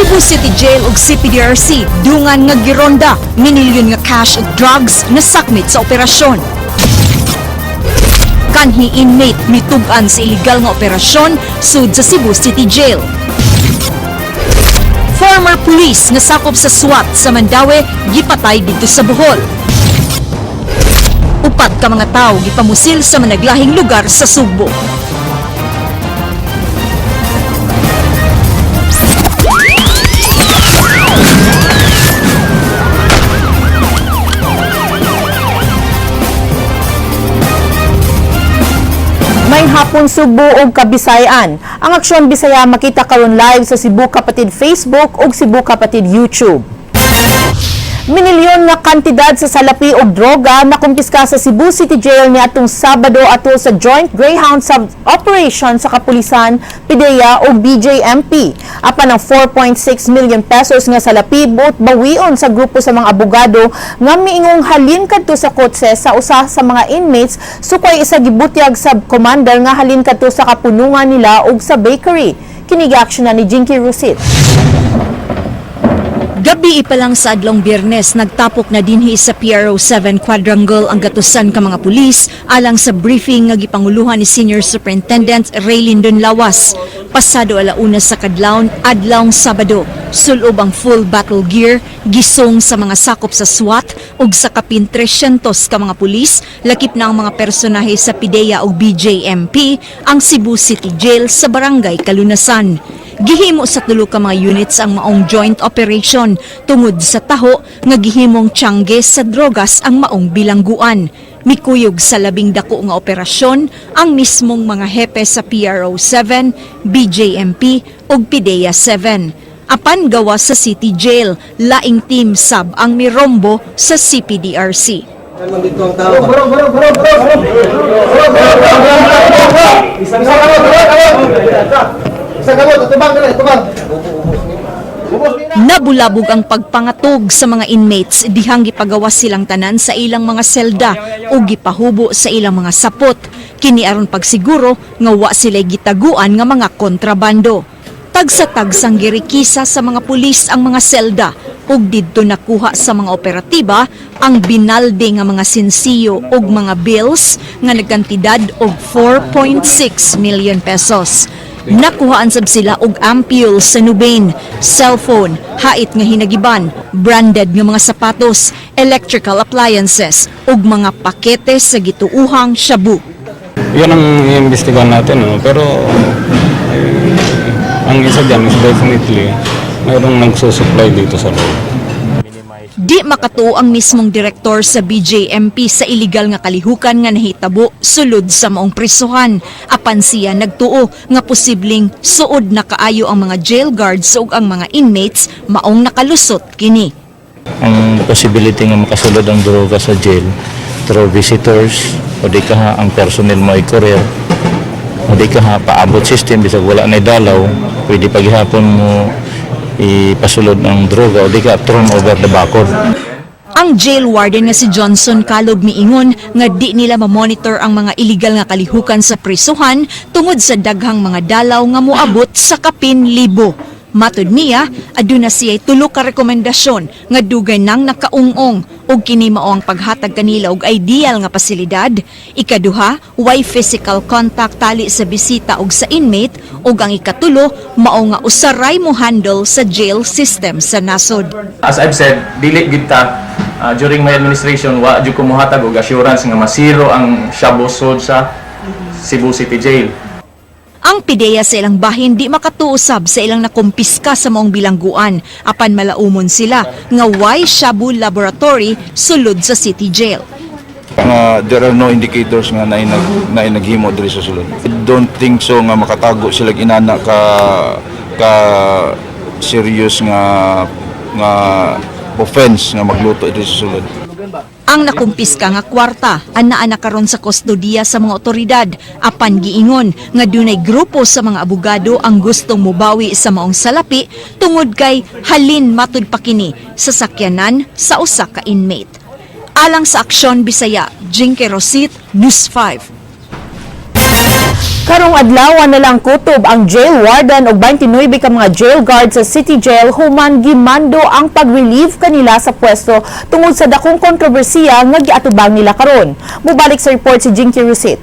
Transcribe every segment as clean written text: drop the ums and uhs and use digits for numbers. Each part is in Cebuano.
Cebu City Jail ug CPDRC dungan nga gironda, minilyon nga cash ug drugs nasakmit sa operasyon. Kanhi inmate mitug-an sa illegal nga operasyon sud sa Cebu City Jail. Former police nga sakop sa SWAT sa Mandaue gipatay didto sa Bohol. Upat ka mga tawo gipamusil sa managlahing lugar sa Sugbo. May hapon, Sugbo ug Kabisayan. Ang Aksyon Bisaya makita karon live sa Cebu Kapatid Facebook ug Cebu Kapatid YouTube. Minilyon nga kantidad sa salapi og droga nakumpiska sa Cebu City Jail niadtong Sabado ato sa Joint Greyhound Sub Operation sa kapulisan, PDEA ug BJMP. Apan ang 4.6 million pesos nga salapi buot bawion sa grupo sa mga abogado nga miingong halin kadto sa kotse sa usa sa mga inmates, sukway isa gibutyag sub commander nga halin kadto sa kapunungan nila ug sa bakery. Kini action na ni Jinky Rusit. Gabi pa lang sa adlong Biyernes, nagtapok na dinhi sa PRO 7 Quadrangle ang gatusan ka mga pulis alang sa briefing nga gipanguluhan ni Senior Superintendent Raylin Lawas. Pasado 1:00 sa kadlawon, adlawng Sabado, sulob ang full battle gear, gisong sa mga sakop sa SWAT ug sa kapin 300 ka mga pulis, lakip na ang mga personahe sa PDEA ug BJMP, ang Cebu City Jail sa Barangay Kalunasan. Gihimo sa tulo ka mga units ang maong joint operation tungod sa taho nga gihimong tiyangge sa drogas ang maong bilangguan. Mikuyog sa 10 dako nga operasyon ang mismong mga hepe sa PRO 7, BJMP ug PDEA 7. Apan gawa sa City Jail, laing team sab ang mirombo sa CPDRC. Nabulabog ang pagpangatog sa mga inmates dihang gipagawas silang tanan sa ilang mga selda o gipahubo sa ilang mga sapot. Kini aron pagsiguro nga wa sila gitaguan nga mga kontrabando. Tagsa-tagsang girikisa sa mga pulis ang mga selda ug didto nakuha sa mga operatiba ang binalde nga mga sinsiyo ug mga bills nga nagkantidad og 4.6 million pesos. Nakuhaan sab sila og ampule sa Nubain, cellphone, hait nga hinagiban, branded nga mga sapatos, electrical appliances ug mga pakete sa gituuhang shabu. Yan ang iimbestigahan natin, no? Pero eh, ang isa dyan is definitely mayroong nagsusupply dito sa loob. Di makatuo ang mismong direktor sa BJMP sa iligal nga kalihukan nga nahitabo sulod sa maong prisuhan. Apan siya nagtuo nga posibleng suod na kaayo ang mga jail guards ug ang mga inmates maong nakalusot kini. Ang possibility nga makasulod ang droga sa jail through visitors o di kaha ang personnel mo ay courier o di kaha paabot system, bisag wala na dalaw, pwede paghihapon mo ipasulod ang droga o di ka thrown over the bakod. Ang jail warden nga si Johnson Calob miingon nga di nila mamonitor ang mga iligal nga kalihukan sa prisuhan tungod sa daghang mga dalaw nga moabot sa kapin libo. Matud niya, aduna siya tulo ka rekomendasyon nga dugay nang nakaungong ug kini mao ang paghatag kanila og ideal nga pasilidad. Ikaduha, way physical contact tali sa bisita ug sa inmate, ug ang ikatulo mao nga usaray mo handle sa jail system sa nasod. As I've said, dili gid ta during my administration wa jud ko mohatag og assurance nga masiro ang shabu sold sa Cebu City Jail. Ang PDEA sa ilang bahin di makatuusab sa ilang nakumpiska sa maong bilangguan apan malaumon sila nga way shabu laboratory sulod sa city jail. Nga there are no indicators nga naay naghimo diri sa sulod. I don't think so nga makatago sila inana ka serious nga offense nga magluto diri sa sulod. Ang nakumpiska nga kwarta anaa na karon sa kustodiya sa mga otoridad apan giingon nga dunay grupo sa mga abogado ang gustong mobawi sa maong salapi tungod kay halin matud pa kini sa sakyanan sa usa ka inmate. Alang sa Aksyon Bisaya, Jinky Rosit, News 5. Karong adlaw na lang kutob ang jail warden og 29 ka mga jail guard sa City Jail human gimando ang pag-relieve kanila sa pwesto tungod sa dakong kontrobersiya nga giatubang nila karon. Mubalik sa report si Jinky Rusit.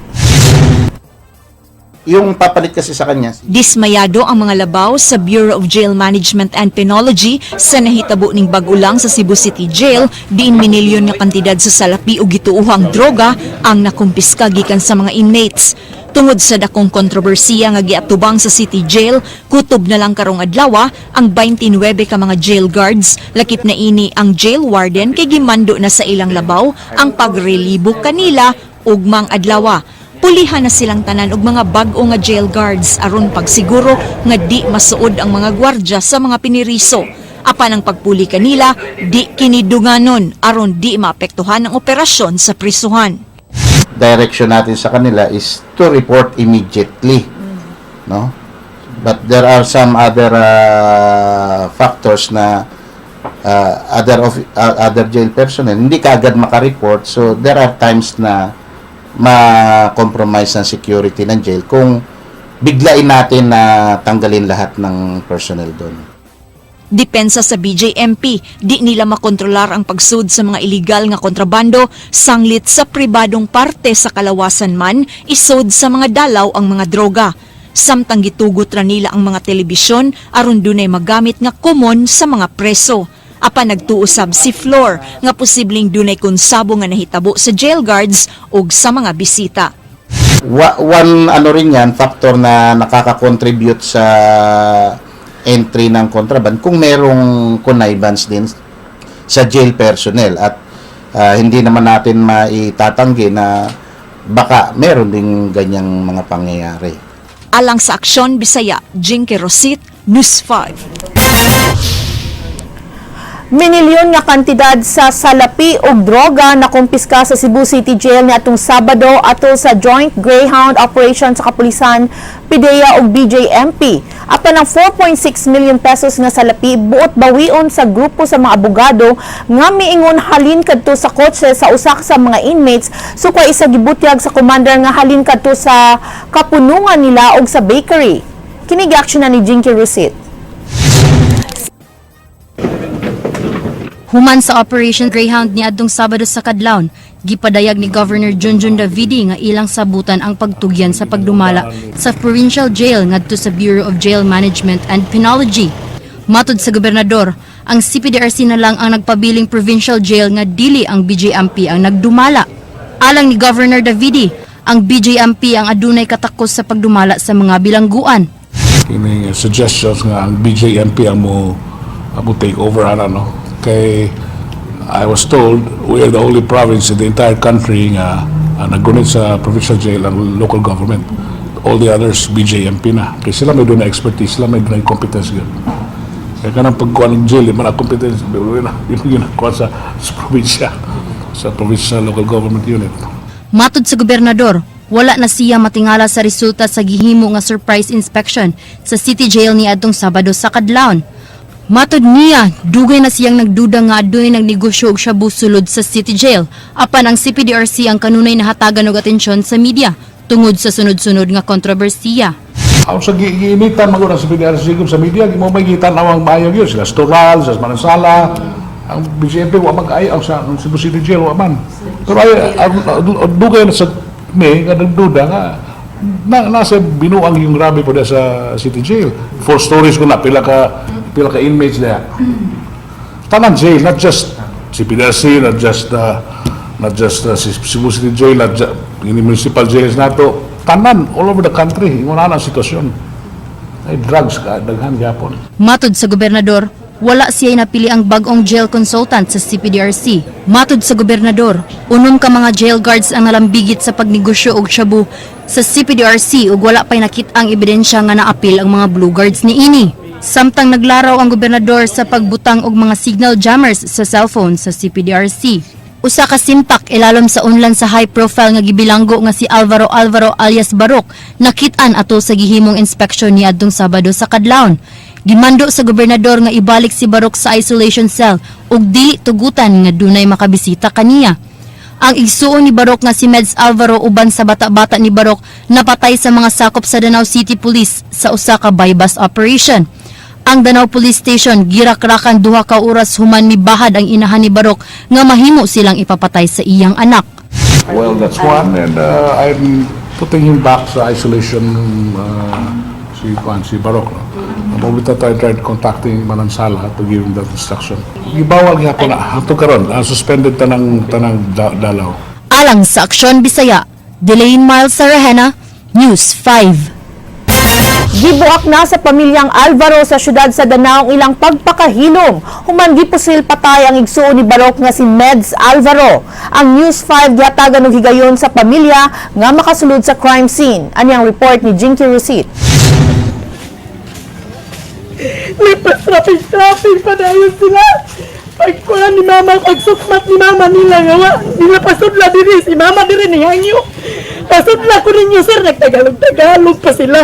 Yung papalit kasi sa kanya, Dismayado ang mga labaw sa Bureau of Jail Management and Penology sa nahitabo ning bag-o lang sa Cebu City Jail, diin minilyon nga kantidad sa salapi o gituohang droga ang nakumpiska gikan sa mga inmates. Tungod sa dakong kontrobersiya nga giatubang sa City Jail, kutob na lang karong adlaw ang 29 ka mga jail guards, lakip na ini ang jail warden kay gimando na sa ilang labaw ang pagrelibo kanila ugmang adlaw. Pulihan na silang tanan og mga bag-o nga jail guards aron pagsiguro nga di masuod ang mga gwardya sa mga piniriso. Apan ang pagpuli kanila, di kinidunganon aron di maapektuhan ang operasyon sa prisuhan. Direction natin sa kanila is to report immediately. No? But there are some other factors na other jail personnel hindi kaagad makareport, so there are times na ma-compromise ang security ng jail kung biglain natin na tanggalin lahat ng personnel doon. Depensa sa BJMP, di nila makontrolar ang pagsud sa mga iligal nga kontrabando, sanglit sa pribadong parte sa kalawasan man, isod sa mga dalaw ang mga droga. Samtang gitugot ra nila ang mga telebisyon aron dunay magamit nga common sa mga preso. Apan nagtuo sab si Flor nga posibleng dunay konsabo nga nahitabo sa jail guards ug sa mga bisita. One ano rin yan, factor na nakaka-contribute sa entry ng contraband kung merong connivance din sa jail personnel at hindi naman natin maitatanggi na baka meron ding ganyang mga pangyayari. Alang sa Aksyon Bisaya, Jinky Rosit, News 5. Minilyon nga kantidad sa salapi ug droga na kumpiska sa Cebu City Jail niadtong Sabado atol sa Joint Greyhound Operation sa kapulisan, PDEA ug BJMP. Apan ang 4.6 million pesos nga salapi buot bawion sa grupo sa mga abogado nga miingon halin kadto sa kotse sa usa sa mga inmates, sukay isa gibutyag sa commander nga halin kadto sa kapunungan nila ug sa bakery. Kini action na ni Jinky Rusit. Human sa Operation Greyhound niadtong Sabado sa kadlawon, gipadayag ni Governor Junjun Davide nga ilang sabutan ang pagtugyan sa pagdumala sa provincial jail ngadto sa Bureau of Jail Management and Penology. Matod sa gobernador, ang CPDRC na lang ang nagpabiling provincial jail nga dili ang BJMP ang nagdumala. Alang ni Governor Davide, ang BJMP ang adunay katakos sa pagdumala sa mga bilangguan. Kining suggestions nga ang BJMP ang mo take over ana, no, kay I was told we are the only province in the entire country nga naggunit sa provincial jail ang local government. All the others, BJMP na, kay sila may dunay expertise, sila may dunay competence gyud. Kaya kanang pagkuha ng jail, di man ang competence yun yun nakuha sa provincial local government unit. Matod sa gobernador, wala na siya matingala sa resulta sa gihimo nga surprise inspection sa City Jail niadtong Sabado sa kadlawon. Matod niya, dugay na siyang nagduda nga adunay nagnegosyo og shabu sulod sa City Jail. Apan ang CPDRC ang kanunay nahatagan og atensyon sa media tungod sa sunod-sunod nga kontrobersiya. Ang sa giinitan man sa PDRC sa media, mo may gitan ang maayo gyud sila Storal, sa Manansala, ang BJMP wa man kaayo, ang sa ang Cebu City Jail wa man. Pero ay ang dugay na sa me nga nagduda nga na nasa binuang yung grabe po sa City Jail. Four stories ko na pila ka inmates there. Tanan jail, not just CPDRC, not just Cebu City Jail, not just municipal jails nato, tanan all over the country, ingon ana ang sitwasyon. Ay drugs ka daghan gyapon. Matod sa gobernador, wala siya napili ang bag-ong jail consultant sa CPDRC. Matod sa gobernador, unom ka mga jail guards ang nalambigit sa pagnegosyo og shabu sa CPDRC ug wala pay nakit-ang ebidensya nga naapil ang mga blue guards niini. Samtang naglaraw ang gobernador sa pagbutang og mga signal jammers sa cellphone sa CPDRC. Usa ka simpak ilalom sa unlan sa high profile nga gibilanggo nga si Alvaro Alvaro alias Barok nakit-an ato sa gihimong inspection niadtong Sabado sa kadlawon. Gimando sa gobernador nga ibalik si Barok sa isolation cell ug dili tugutan nga dunay makabisita kaniya. Ang igsuon ni Barok nga si Meds Alvaro uban sa bata-bata ni Barok napatay sa mga sakop sa Danao City Police sa usa ka buy-bust operation. Ang Danao Police Station girakrakan 2 ka oras human mibahad ang inahan ni Barok nga mahimo silang ipapatay sa iyang anak. Well, that's one, and I'm putting him back sa isolation, si Juan, si Barok. No? Mabita tayo tried contacting Manansala to give him that instruction. Gibawal gihapon na, hangtod karon, suspended tanang dalaw. Alang sa Aksyon Bisaya, Delaine Miles Sarahena, News 5. Gibuak na sa pamilyang Alvaro sa syudad sa Danao ang ilang pagpakahilom. Human gipusil patay ang igsuon ni Barok nga si Meds Alvaro. Ang News 5 gihatagan og higayon sa pamilya nga makasulod sa crime scene. Ani ang report ni Jinky Rusit. May pa-traffic-traffic pa dayon sila. Pagkuha ni mama, pagsukmat ni mama nila nga wa, nila pasudla diri, si mama diri ni hangyo. Pasudla ko ninyo, sir, nagtagalog-tagalog pa sila.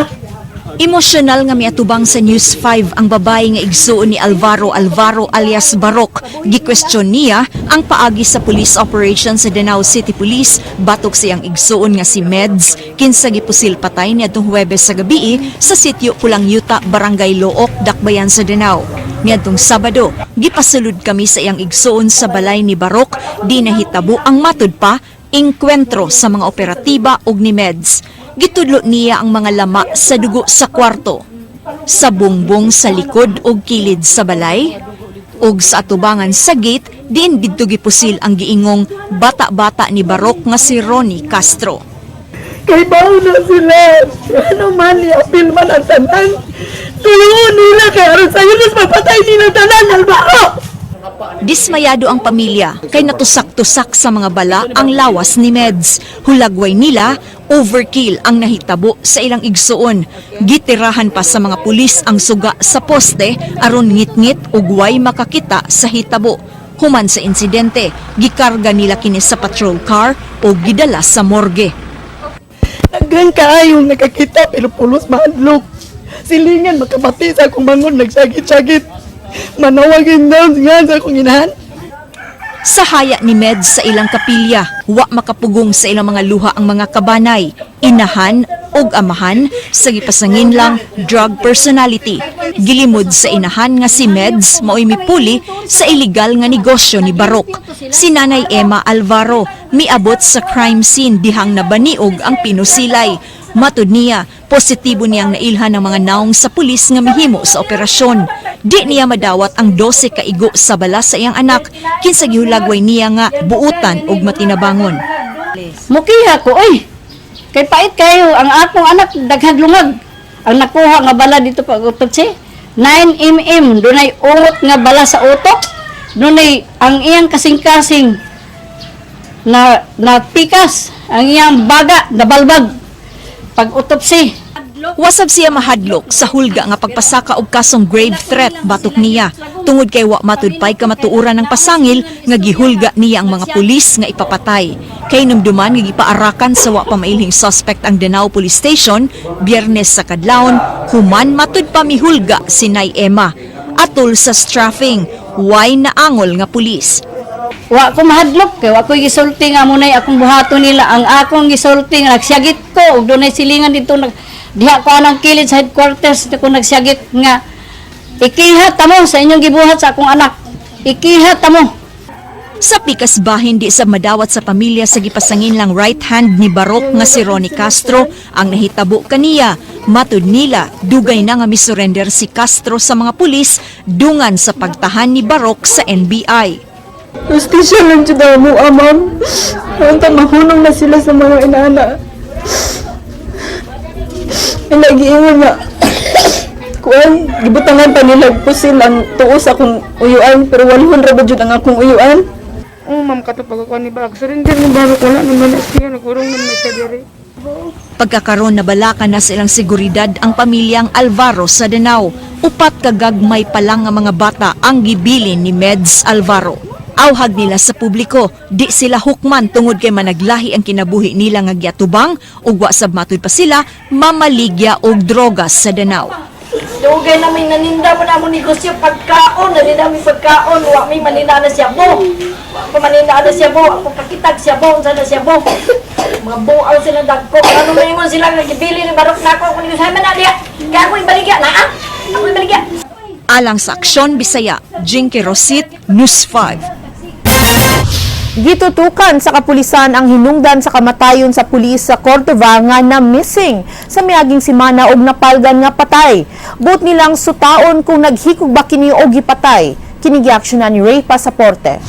Emosyonal nga miatubang sa News 5 ang babae nga igsuon ni Alvaro Alvaro alias Barok. Gikwestiyon niya ang paagi sa police operation sa Danao City Police batok siyang igsuon nga si Meds kinsa gipusil patay niadtong Huwebes sa gabi sa sitio Pulang Yuta, Barangay Looc, Dakbayan sa Danao. Niadtong Sabado, gipasulod kami sa iyang igsuon sa balay ni Barok, di nahitabo ang matud pa engkwentro sa mga operatiba og ni Meds. Gitudlo niya ang mga lama sa dugo sa kwarto, sa bungbong sa likod ug kilid sa balay, ug sa atubangan sa gate diin didto gipusil ang giingong bata-bata ni Barok nga si Ronnie Castro. Kay bawo na sila. Ano man, i-appeal man ang tanan. Tuyo nila kay aron sa'yo, mas mapatay nila tanan, Alvaro! Dismayado ang pamilya kay natusak-tusak sa mga bala ang lawas ni Meds. Hulagway nila, overkill ang nahitabo sa ilang igsuon. Gitirahan pa sa mga pulis ang suga sa poste aron ngit-ngit ug way makakita sa hitabo. Human sa insidente, gikarga nila kini sa patrol car o gidala sa morgue. Daghan kaayong nakakita pero pulos mahadlok. Silingan makabati sa akong bangon nagsagit-sagit. Manawagin daw nga sa akong inahan. Sa haya ni Meds sa ilang kapilya, wa makapugong sa ilang mga luha ang mga kabanay, inahan og amahan sa gipasangin lang drug personality. Gilimod sa inahan nga si Meds maoy mipuli sa illegal nga negosyo ni Barok. Si Nanay Emma Alvaro miabot sa crime scene dihang nabaniog ang pinusilay. Matud niya, positibo niyang nailhan ng mga naong sa pulis nga mihimo sa operasyon. Di niya madawat ang 12 ka igo sa bala sa iyang anak, kinsa gihulagway niya nga buutan og matinabangon. Mukiha ko, oy. Kay pait kayo, ang akong anak daghag lungag. Ang nakuha nga bala dito pag autopsy, 9 mm, dunay ungot nga bala sa utok. Dunay ang iyang kasing-kasing na napikas, ang iyang baga nabalbag pag autopsy. Wasab siya mahadlok sa hulga nga pagpasaka og kasong grave threat batok niya tungod kay wa matudpay kamatuoran ng pasangil nga gihulga niya ang mga pulis nga ipapatay. Kay numduman nga gipaarakan sa wa pa mailhing suspect ang Danao Police Station Biyernes sa kadlawon human matud pa mihulga si Nay Emma. Atol sa strafing, way naangol nga pulis. Wa ko mahadlok kay wa ko gisulti nga munay akong buhaton nila. Ang akong gisulti nga nagsiyagit ko ug dunay silingan dito nag diha ko anang kilid sa headquarters ko nagsiyagit nga ikihat tamo sa inyong gibuhat sa akong anak, ikihat tamo. Sa pikas bahin di sa madawat sa pamilya sa gipasangin lang right hand ni Barok nga si Ronnie Castro ang nahitabo kaniya. Matud nila, dugay na nga misurrender si Castro sa mga pulis dungan sa pagtahan ni Barok sa NBI. Justisya lang jud mo, ma'am. Unta mahunong na sila sa mga inana. Ila giingon nga kuan gibutangan pa nila pusil ang tuo sa akong uyuan pero walhon ra ba jud ang akong uyuan. Oo, ma'am, katong pagkakuan ni Barok. Surrender ni Barok, wala naman na siya. Nagurong naman siya diri. Pagkakaroon na balaka na silang seguridad ang pamilyang Alvaro sa Danao. Upat kagagmay pa lang ang mga bata ang gibilin ni Meds Alvaro. Awhag nila sa publiko, di sila hukman tungod kay managlahi ang kinabuhi nila nga giatubang ug wa sab matud pa sila mamaligya og drogas sa Danao. Dugay namin naninda mo na mo negosyo pagkaon, naninda mi pagkaon, wa mi maninda na siya bo. Wa pa maninda na siya bo, ako kakitag siya bo, unsa na siya bo. Mga buang sila dagko, ano maingon sila nga gibili ni Barok nako ako negosyo man na diya. Kaya ako ibaligya na ah. Ako ibaligya. Alang sa Aksyon Bisaya, Jinky Rosit, News 5. Gitutukan sa kapulisan ang hinungdan sa kamatayon sa pulis sa Cordova nga na missing sa miaging semana og napalgan nga patay. Buot nilang sutaon kung naghikog ba kini og gipatay. Kini giaksyonan ni Ray Pasaporte.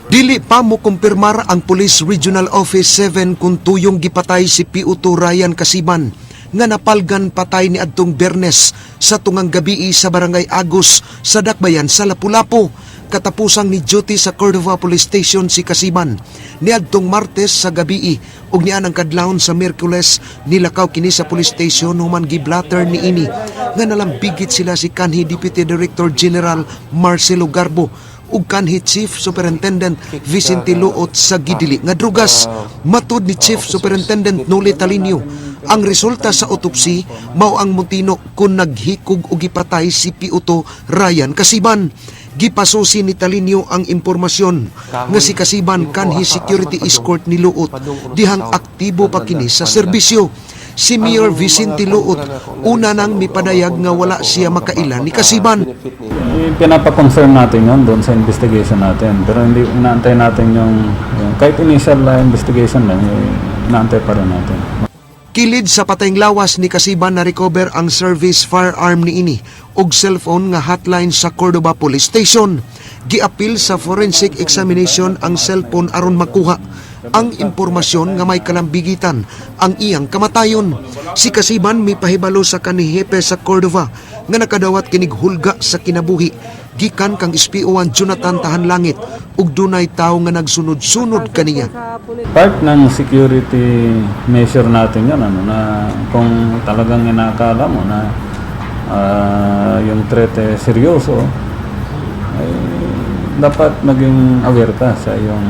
Dili pa mo kumpirmar ang Police Regional Office 7 kung tuyong gipatay si PO2 Ryan Kasiban nga napalgan patay ni adtong Bernes sa tungang gabii sa Barangay Agus sa Dakbayan sa Lapu-Lapu. Katapusang ni duty sa Cordova Police Station si Kasiban niadtong Martes sa gabii ug nianang kadlawon sa Miyerkules nilakaw kini sa police station human giblatter niini nga nalambigit sila si kanhi Deputy Director General Marcelo Garbo ug kanhi Chief Superintendent Vicente Luot sa gidili nga drugas. Matud ni Chief Superintendent Noli Talinio, ang resulta sa autopsy mao ang mutino kung naghikog o gipatay si PO2 Ryan Kasiban. Gipasusi ni Talinio ang impormasyon nga si Kasiban kanhi security escort ni Luot dihang aktibo pa kini sa serbisyo. Si Mayor Vicente Luot una nang mipadayag nga wala siya makaila ni Kasiban. Eh, pinapa-confirm natin yun doon sa investigation natin. Pero hindi, inaantay natin yung kahit initial investigation lang, eh, inaantay pa rin natin. Kilid sa patayng lawas ni Kasiban na recover ang service firearm niini ug cellphone nga hotline sa Cordova Police Station. Giapil sa forensic examination ang cellphone aron makuha ang impormasyon nga may kalambigitan ang iyang kamatayon. Si Kasiban mipahibalo sa kanihepe sa Cordova nga nakadawat kinig hulga sa kinabuhi gikan kang SPO1 Jonathan Tahanlangit ug dunay tawo nga nagsunod-sunod kaniya. Part ng security measure natin yun, ano, na kung talagang inaakala mo na yung threat eh, seryoso, ay dapat maging aware ka sa iyong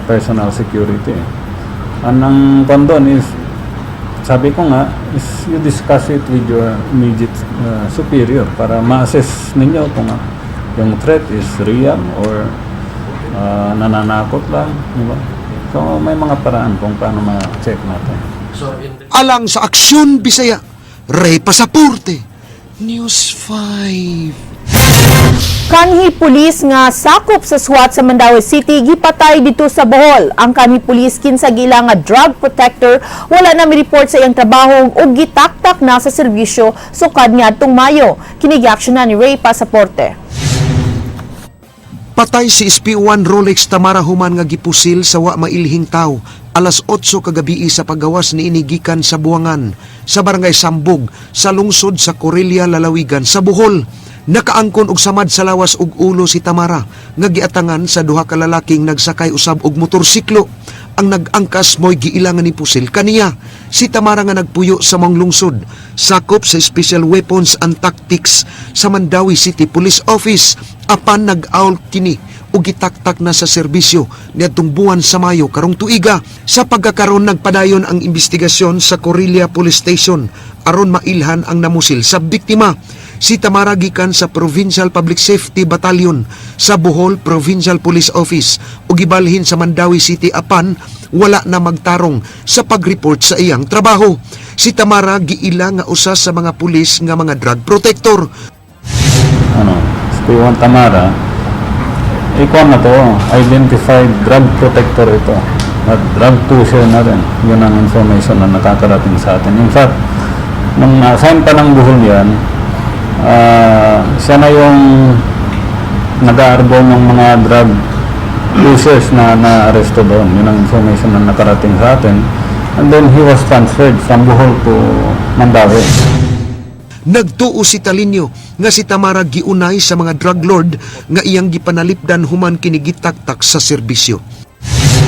personal security. Anang kondon is, sabi ko nga, is you discuss it with your immediate superior para ma-assess ninyo kung yung threat is real or nananakot lang, di ba? So may mga paraan kung paano ma-check natin. Alang sa Aksyon Bisaya, Ray Pasaporte, News 5. Kanhi pulis nga sakop sa SWAT sa Mandaue City gipatay dito sa Bohol. Ang kanhi pulis kinsa gila nga drug protector wala na mi-report sa iyang trabaho ug gitaktak na sa serbisyo sukad niadtong Mayo. Kini na ni Ray Pasaporte. Patay si SP1 Rolex Tamara human nga gipusil sa wa mailhing tawo alas 8 kagabii sa paggawas niini gikan sa Buangan sa Barangay Sambog sa lungsod sa Corelia, lalawigan sa Bohol. Nakaangkon og samad sa lawas ug ulo si Tamara nga giatangan sa duha ka lalaking nagsakay usab og motorsiklo. Ang nag-angkas mo'y giila nga ni pusil kaniya. Si Tamara nga nagpuyo sa maong lungsod, sakop sa Special Weapons and Tactics sa Mandaue City Police Office, apan nag-aol kini ug gitaktak na sa serbisyo niadtong buwan sa Mayo karong tuiga. Sa pagkakaron nagpadayon ang investigasyon sa Corelia Police Station aron mailhan ang namusil sa biktima. Si Tamara gikan sa Provincial Public Safety Battalion sa Bohol Provincial Police Office ug gibalhin sa Mandaue City apan wala na magtarong sa pag-report sa iyang trabaho. Si Tamara giila nga usa sa mga pulis nga mga drug protector. Ano, SPO1 Tamara, ikaw na to, identified drug protector ito. At drug pusher na rin. Yun ang information na nakakarating sa atin. In fact, nung na-assign pa ng Bohol yan, siya na yung nag-aarbo ng mga drug users na na-aresto doon. Yun ang information na nakarating sa atin. And then he was transferred from Bohol to Mandaue. Nagtuo si Talinio nga si Tamara giunay sa mga drug lord nga iyang gipanalipdan human kini gitaktak sa serbisyo.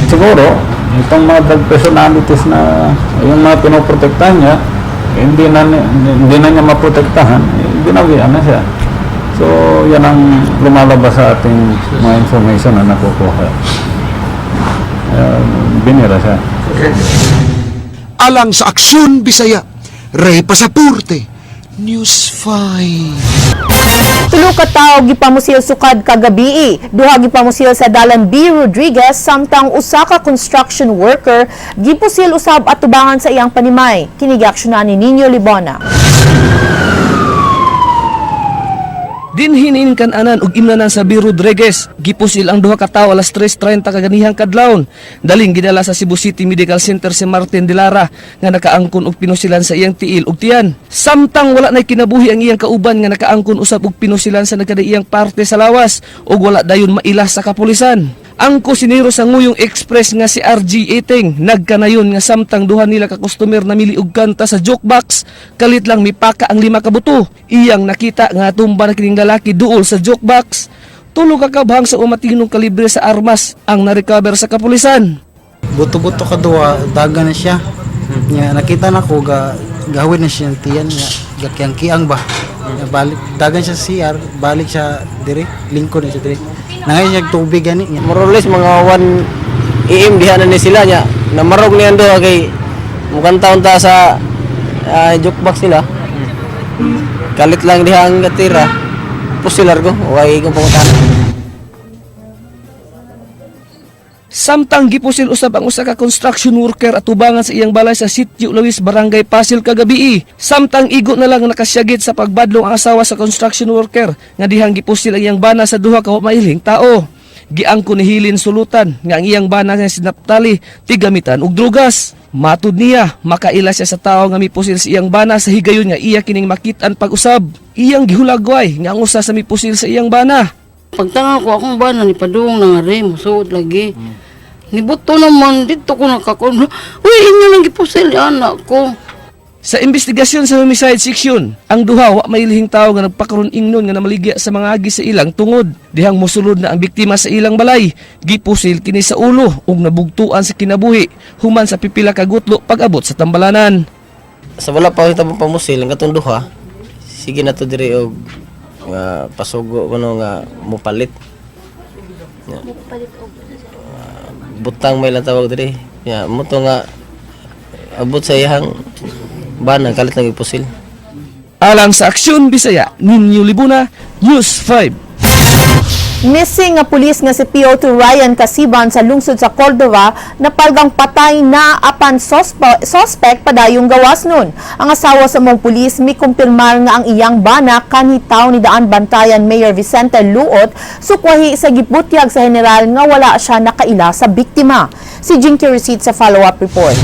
Siguro, itong mga drug personalities na yung mga pinoprotektahan niya, hindi na niya maprotektahan, eh, binawian na siya. So, yan ang lumalabas sa ating mga information na nakukuha. Binira siya. Alang sa Aksyon Bisaya, Ray Pasaporte, News 5. Tulo ka tawo gipamusil sukad kagabii. Duha gipamusil sa dalan B. Rodriguez samtang usa ka construction worker gipusil usab atubangan sa iyang panimay. Kini giaksyonan ni Nino Libona. Dinhi ning kananan ug imnanan sa B. Rodriguez, gipusil ang duha ka tawo alas 3:30 kaganihang kadlawon. Daling gidala sa Cebu City Medical Center si Martin de Lara nga nakaangkon og pinusilan sa iyang tiil ug tiyan. Samtang wala nay kinabuhi ang iyang kauban nga nakaangkon usab og pinusilan sa nagkadaiyang parte sa lawas ug wala dayon maila sa kapulisan. Ang kusinero sa Nguyong Express nga si RG Eting nagkanayon nga samtang duha nila ka customer namili og kanta sa jukebox, kalit lang mipaka ang lima ka buto. Iyang nakita nga tumba na kining lalaki duol sa jukebox. Tulo ka kabhang sa umatinong kalibre sa armas ang narecover sa kapulisan. Buto-buto ka duwa, daga na siya. Nya nakita na ko ga gawin na siya tiyan nya gakiang-kiang ba. Nya, balik dagan siya sa CR, balik siya dire, lingkod na siya dire. Nangayon siya tubig gani nya. More or less mga 1 AM diha na ni sila nya. Namarog niyan do kay mukhang taon ta sa jukebox nila. Kalit lang diha ang katira. Pusilar ko, way kong pangutana. Samtang gipusil usab ang usa ka construction worker atubangan sa iyang balay sa Sitio Luis, Barangay Pasil kagabii. Samtang igo na lang nakasyagit sa pagbadlong ang asawa sa construction worker nga dihang gipusil ang iyang bana sa duha ka mailing tao. Giangko ni Hilin Sulutan nga ang iyang bana nga si Naptali tigamitan og drugas. Matud niya, makaila siya sa tao nga mipusil sa iyang bana sa higayon nga iya kining makit-an pag-usab. Iyang gihulagway nga ang usa sa mipusil sa iyang bana. Pagtanga ko akong bana ni padung na nga rin, musuot lagi. Nibuto naman, dito ko nakakon. Uy, inyo nang gipusil, anak ko. Sa investigasyon sa homicide section, ang duha wa may lihing tawo nga nagpakaron ingnon nga namaligya sa mga agi sa ilang tungod. Dihang mosulod na ang biktima sa ilang balay, gipusil kini sa ulo ug nabugtuan sa kinabuhi human sa pipila ka gutlo pag-abot sa tambalanan. Sa wala pa kita pamusil ang katong duha. Sige na to diri og nga pasugo kuno nga mupalit. Mupalit og Butang may lang tawag diri. Ya, mo to nga abot sa iyang bana kalit lang ipusil. Alang sa Aksyon Bisaya, Ninyo Libuna, News 5. Missing nga pulis nga si PO2 Ryan Kasiban sa lungsod sa Cordova napalgang patay na apan suspect padayong gawas nun. Ang asawa sa mong pulis mikumpirmar nga ang iyang bana kanhi taw ni daan Bantayan Mayor Vicente Luot sukwahi sa gibutyag sa general nga wala siya nakaila sa biktima. Si Jinky Receipt sa follow-up report.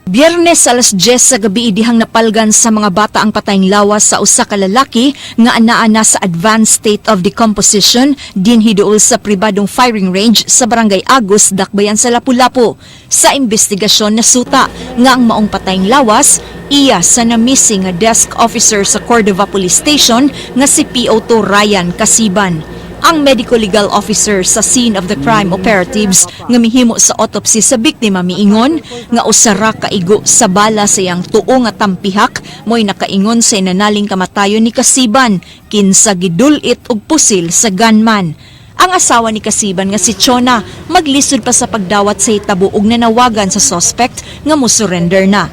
Biyernes alas 10 sa gabi, dihang napalgan sa mga bata ang patayng lawas sa usa ka lalaki nga anaa na sa advanced state of decomposition dinhi duol sa pribadong firing range sa Barangay Agus, Dakbayan sa Lapu-Lapu. Sa investigasyon, nasuta nga ang maong patayng lawas iya sa na-missing nga desk officer sa Cordova Police Station nga si PO2 Ryan Kasiban. Ang medico legal officer sa scene of the crime operatives nga mihimo sa autopsy sa biktima miingon nga usa ra ka igo sa bala sa iyang tuo nga tampihak mo'y nakaingon sa inanaling kamatayon ni Kasiban, kinsa gidulit og pusil sa gunman. Ang asawa ni Kasiban nga si Chona maglisod pa sa pagdawat sa hitabo ug nanawagan sa suspect nga mo surrender na.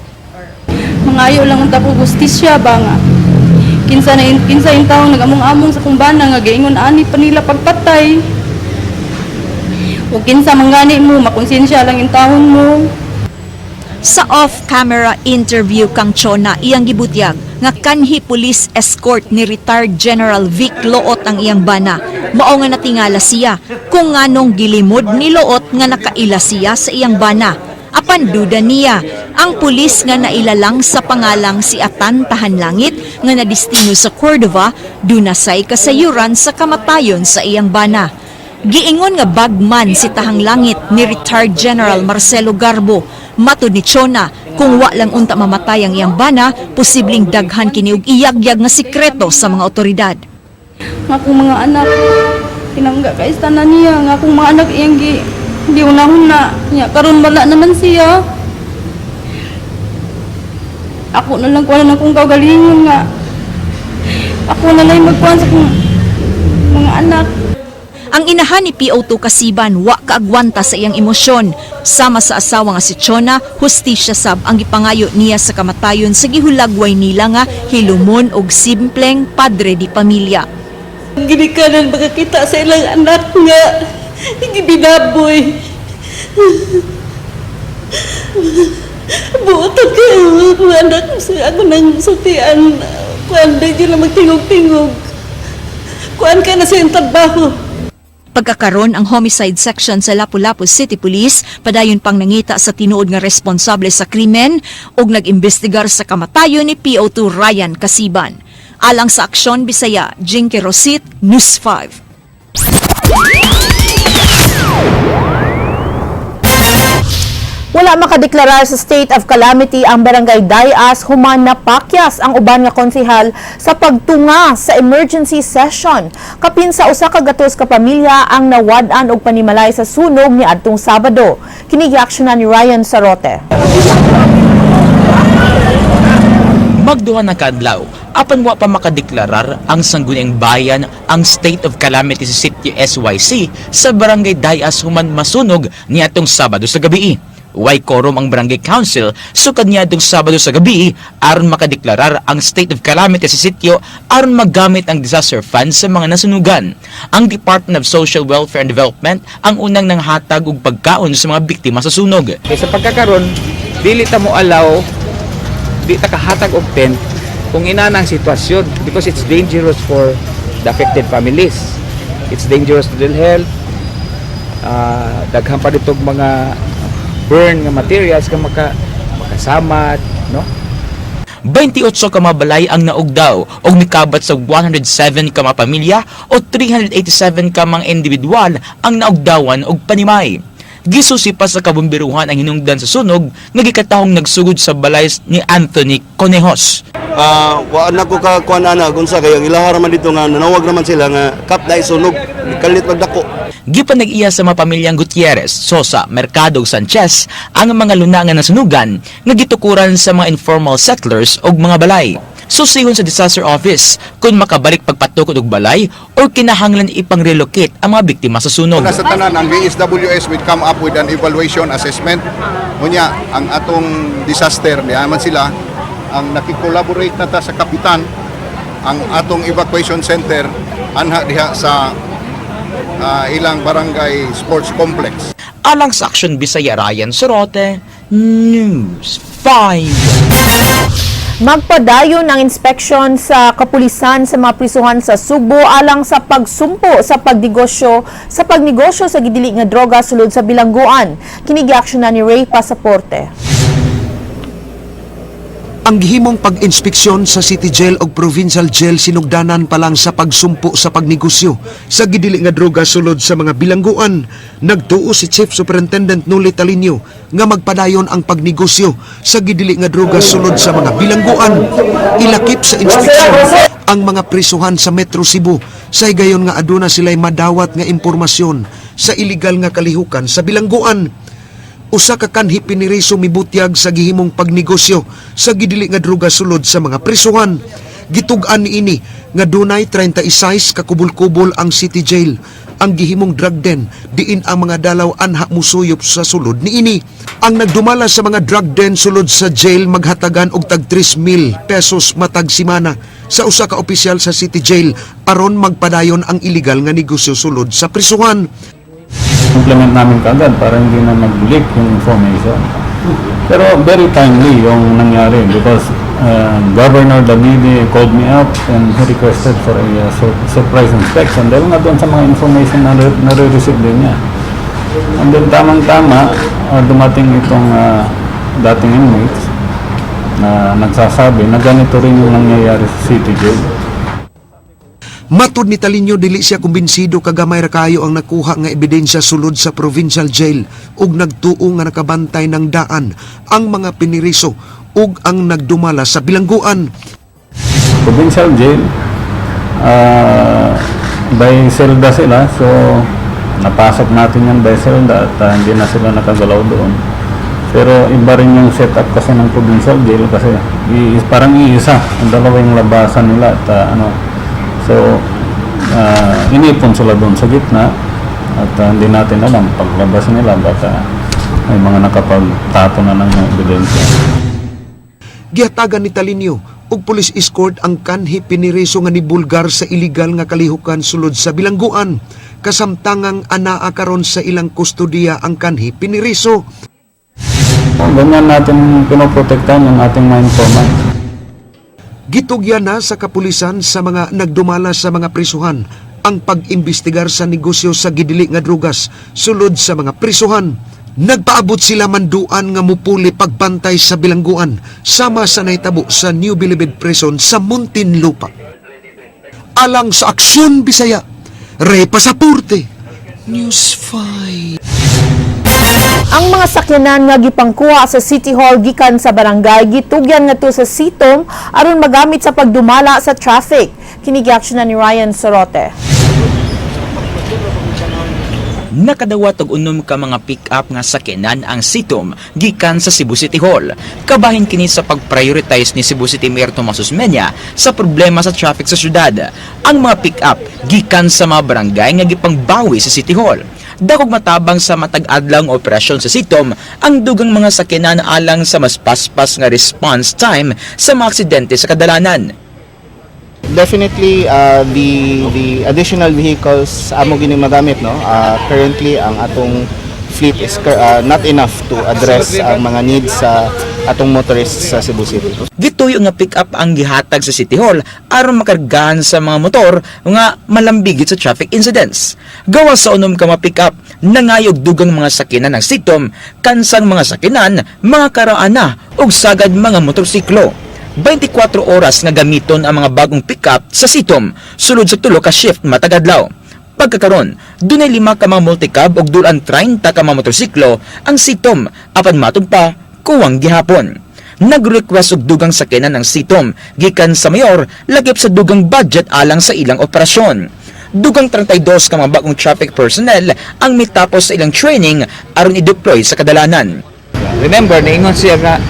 Mangayo lang ang tapo gustisya ba nga. Kinsa na kinsa in taong nagamong-among sa kumbana nga giingon ani pa nila pagpatay. O kinsa man gani mo, makonsensya lang in taon mo. Sa off-camera interview kang Chona, iyang gibutyag nga kanhi police escort ni retired General Vic Loot ang iyang bana. Mao nga natingala siya kung nganong gilimod ni Loot nga nakaila siya sa iyang bana. Apan duda niya, ang pulis nga nailalang sa pangalang si Atan Tahanlangit nga nadistino sa Cordova, dunasay kasayuran sa kamatayon sa iyang bana. Giingon nga bagman si Tahang Langit ni retired General Marcelo Garbo. Matod ni Chona, kung wa lang unta mamatay ang iyang bana, posibleng daghan kini og iyagyag nga sikreto sa mga otoridad. Nga akong mga anak, tinangga kay na niya. Nga akong mga anak iyang gi, di unahon na. Nya, karon wala naman siya. Ako na lang kuha na akong kaugalingon nga. Ako na lang magkuhan sa akong mga anak. Ang inahan ni PO2 Kasiban wa kaagwanta sa iyang emosyon. Sama sa asawa nga si Chona, hustisya sab ang gipangayo niya sa kamatayon sa gihulagway nila nga hilumon og simpleng padre di pamilya. Ginikanan makakita sa ilang anak nga gibinaboy. Buotan kayo mga anak sa ako nang sultian. Kuan di lang magtingog-tingog. Kuan ka na sa iyong trabaho. Pagkakaron ang homicide section sa Lapu-Lapu City Police padayon pang nangita sa tinuod nga responsable sa krimen ug nag-imbestigar sa kamatayon ni PO2 Ryan Kasiban. Alang sa Aksyon Bisaya, Jinky Rosit, News 5. Wala makadeklarar sa state of calamity ang Barangay Dayas human napakyas ang uban nga konsehal sa pagtunga sa emergency session. Kapin sa 100 ka pamilya ang nawad-an og panimalay sa sunog ni adtong Sabado. Kini giaksyonan ni Ryan Sarote. Magduha na kaadlaw, apan wa pa makadeklarar ang Sangguniang Bayan ang state of calamity sa Sitio SYC sa Barangay Dayas human masunog niadtong Sabado sa gabi. Way quorum ang Barangay Council sukad niadtong Sabado sa gabi aron makadeklarar ang state of calamity sa sitio aron magamit ang disaster fund sa mga nasunugan. Ang Department of Social Welfare and Development ang unang nanghatag og pagkaon sa mga biktima sa sunog. Kay sa pagkakaron, dili ta mo allow, di ta kahatag og tent kung inana ang sitwasyon because it's dangerous for the affected families. It's dangerous to their health. Daghan pa ditong mga burn nga materials nga makasamad, no? 28 ka mga balay ang naugdaw og mikabat sa 107 ka mga pamilya o 387 ka mga individual ang naugdawan og panimay. Gisusi pa sa kabumbiruhan ang hinungdan sa sunog nga gikatahong nagsugod sa balay ni Anthony Conejos. Wa na ko ka kuan ana kung sa kay ang ilaha raman dito nga nanawag raman sila nga kap na isunog kalit magdako. Gipan nag-iya sa mga pamilyang Gutierrez, Sosa, Mercado ug Sanchez ang mga luna nga nasunugan nga gitukuran sa mga informal settlers og mga balay. Susihon sa disaster office kung makabalik pagpatukod og balay o kinahanglan ipang-relocate ang mga biktima sa sunog. Una sa tanan, ang DSWS will come up with an evaluation assessment. Unya, ang atong disaster, niya man sila, ang nakikolaborate na ta sa kapitan, ang atong evacuation center, anha diha sa ilang barangay sports complex. Alang sa Action Bisaya, Ryan Sorote, News 5. Magpadayon ang inspeksyon sa kapulisan sa mga prisuhan sa Sugbo alang sa pagsumpo sa pagnegosyo sa gidili nga droga sulod sa bilangguan. Kini giaksyonan ni Ray Pasaporte. Ang gihimong pag-inspeksyon sa City Jail og Provincial Jail sinugdanan pa lang sa pagsumpo sa pagnegosyo sa gidili nga droga sulod sa mga bilangguan. Nagtuo si Chief Superintendent Noli Talino nga magpadayon ang pagnegosyo sa gidili nga droga sulod sa mga bilangguan. Ilakip sa inspeksyon ang mga prisuhan sa Metro Cebu sa higayon nga aduna sila'y madawat nga impormasyon sa iligal nga kalihukan sa bilangguan. Usa ka kanhi piniriso mibutyag sa gihimong pagnegosyo sa gidili nga droga sulod sa mga prisuhan. Gitug-an niini nga dunay 36 ka kubol-kubol ang City Jail. Ang gihimong drug den diin ang mga dalaw anha musuyop sa sulod niini. Ang nagdumala sa mga drug den sulod sa jail maghatagan og tag 3,000 pesos matag simana sa usa ka opisyal sa City Jail aron magpadayon ang iligal nga negosyo sulod sa prisuhan. Implement namin kaagad para hindi na mag-leak yung information. Pero very timely yung nangyari because Governor Davide called me up and he requested for a surprise inspection dahil nga doon sa mga information na nare-receive din niya. And then tamang-tama, dumating itong dating inmates na nagsasabi na ganito rin yung nangyayari sa City Jail. Matud ni Talinyo, dili siya kumbinsido kagamay ra kayo ang nakuha nga ebidensya sulod sa provincial jail ug nagtuo nga nakabantay ng daan ang mga piniriso ug ang nagdumala sa bilangguan. Provincial jail, by selda sila, so napasok natin yan by selda at hindi na sila nakagalaw doon. Pero iba rin yung setup kasi ng provincial jail kasi parang iisa, ang dalawa yung labasan nila at ano. So, Inipon sila doon sa gitna at hindi natin alam paglabas nila baka may mga nakapagtapo na ng mga ebidensya. Gihatagan ni Talinio og police escort ang kanhi piniriso nga nibulgar sa iligal nga kalihukan sulod sa bilangguan. Kasamtangang anaa karon sa ilang kustodiya ang kanhi piniriso. Ganyan natin pinoprotektahan yung ating mga informant. Gitugyan na sa kapulisan sa mga nagdumala sa mga prisuhan ang pag-imbestigar sa negosyo sa gidili nga drugas sulod sa mga prisuhan. Nagpaabot sila manduan nga mupuli pagbantay sa bilangguan sama sa nahitabo sa New Bilibid Prison sa Muntinlupa. Alang sa Aksyon Bisaya, Ray Pasaporte, News 5. Ang mga sakyanan nga gipangkuha sa City Hall gikan sa barangay gitugyan ngadto sa CITOM aron magamit sa pagdumala sa traffic. Kini na ni Ryan Sorote. Nakadawat og unom ka mga pick-up nga sakyanan ang CITOM gikan sa Cebu City Hall. Kabahin kini sa pag-prioritize ni Cebu City Mayor Tomas Osmeña sa problema sa traffic sa syudad. Ang mga pick-up gikan sa mga barangay nga gipangbawi sa City Hall. Dakog matabang sa matag adlaw nga operasyon sa CITOM ang dugang mga sakyanan alang sa mas paspas nga response time sa mga aksidente sa kadalanan. Definitely, the additional vehicles amo gini magamit, no. Currently ang atong fleet is not enough to address ang mga needs sa atong motorists sa Cebu City. Gituyo nga pick-up ang gihatag sa City Hall aron makargahan sa mga motor nga malambigit sa traffic incidents. Gawas sa unom ka mga pick-up, nangayog dugang mga sakyanan ng CITOM, kansang mga sakyanan, mga karaana ug sagad mga motorsiklo. 24 oras nga gamiton ang mga bagong pick-up sa CITOM sulod sa tulo ka shift matag adlaw. Pagkakaron, dunay 5 ka mga multicab ug dulan 30 ka mga motorsiklo ang CITOM apan matud pa kuwang gihapon. Nag-request og dugang sakyanan ng CITOM gikan sa mayor lakip sa dugang budget alang sa ilang operasyon. Dugang 32 ka mga bagong traffic personnel ang mitapos sa ilang training aron i-deploy sa kadalanan. Remember, naingon siya nga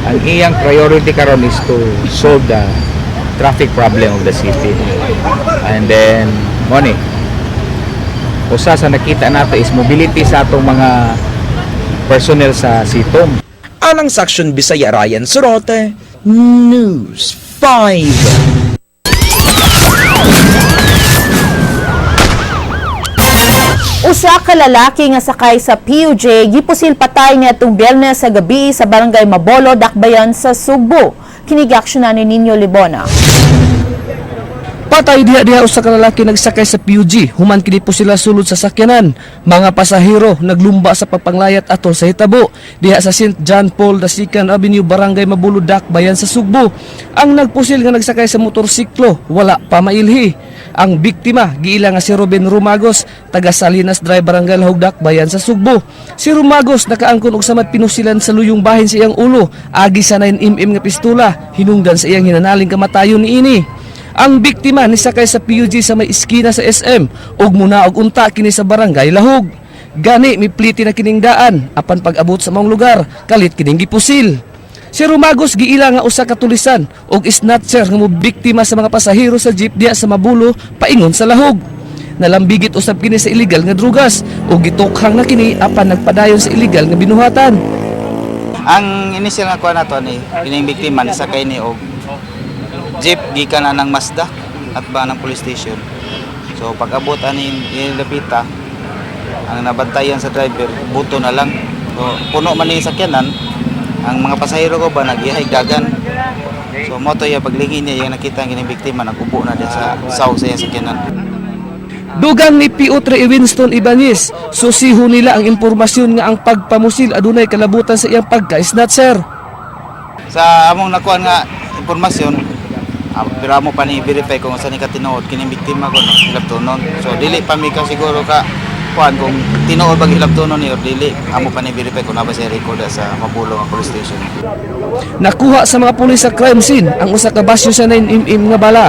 ang iyang priority karon is to solve the traffic problem of the city. And then, money. Usa sa nakita nato is mobility sa atong mga personnel sa CITOM. Alang sa Aksyon Bisaya, Ryan Sorote, News 5. Usa ka lalaki nga sakay sa PUJ gipusil patay niadtong Biyernes sa gabi sa barangay Mabolo, Dakbayan sa Sugbo. Kini na ni Nino Libona. Patay diha-diha usa ka lalaki nagsakay sa PUG. Human kini po sila sulod sa sakyanan. Mga pasahero naglumba sa pagpanglayat atol sa hitabo. Diha sa St. John Paul II Avenue, Barangay Mabolo, Dakbayan sa Sugbo. Ang nagpusil nga nagsakay sa motorsiklo wala pa mailhi. Ang biktima giila nga si Ruben Rumagos, taga Salinas Drive, Barangay Lahug, Dakbayan sa Sugbo. Si Rumagos nakaangkon og samad pinusilan sa luyong bahin sa iyang ulo agi sa 9 mm nga pistola, hinungdan sa iyang hinanaling kamatayon niini. Ang biktima nisakay sa PUG sa may iskina sa SM ug munaog unta kini sa Barangay Lahug. Gani mipliti na kining daan apan pag-abot sa maong lugar kalit kining gipusil. Si Rumagos giila nga usa ka tulisan ug snatcher nga mobiktima sa mga pasahero sa jeep diha sa Mabulo paingon sa Lahug. Nalambigit usab kini sa illegal nga drugas ug gitukhang na kini apan nagpadayon sa illegal nga binuhatan. Ang initial nga kuha nato ni kining biktima nisakay ni og jeep gikan na ng Mazda at ba ng police station. So pag abot ani nilapita, ang nabantayan sa driver buto na lang. So puno man ni sakyanan, ang mga pasahero ko ba nagihay dagan. So mo to iya paglingi niya yang nakita ang kining biktima nagubo na din sa saw sa iyang sakyanan. Dugang ni PO3 Winston Ibanez, susiho nila ang impormasyon nga ang pagpamusil adunay kalabutan sa iyang pagka-snatcher. Sa among nakuha nga impormasyon, pero amo pa ni verify kung saan ni katinuod kining biktima ko no hilabtonon. So dili pa mi ka siguro ka kuan kung tinuod ba hilabtonon ni or dili, amo pa ni verify kung naa ba siya record sa Mabulo nga police station. Nakuha sa mga pulis sa crime scene ang usa ka basyo sa 9 mm nga bala.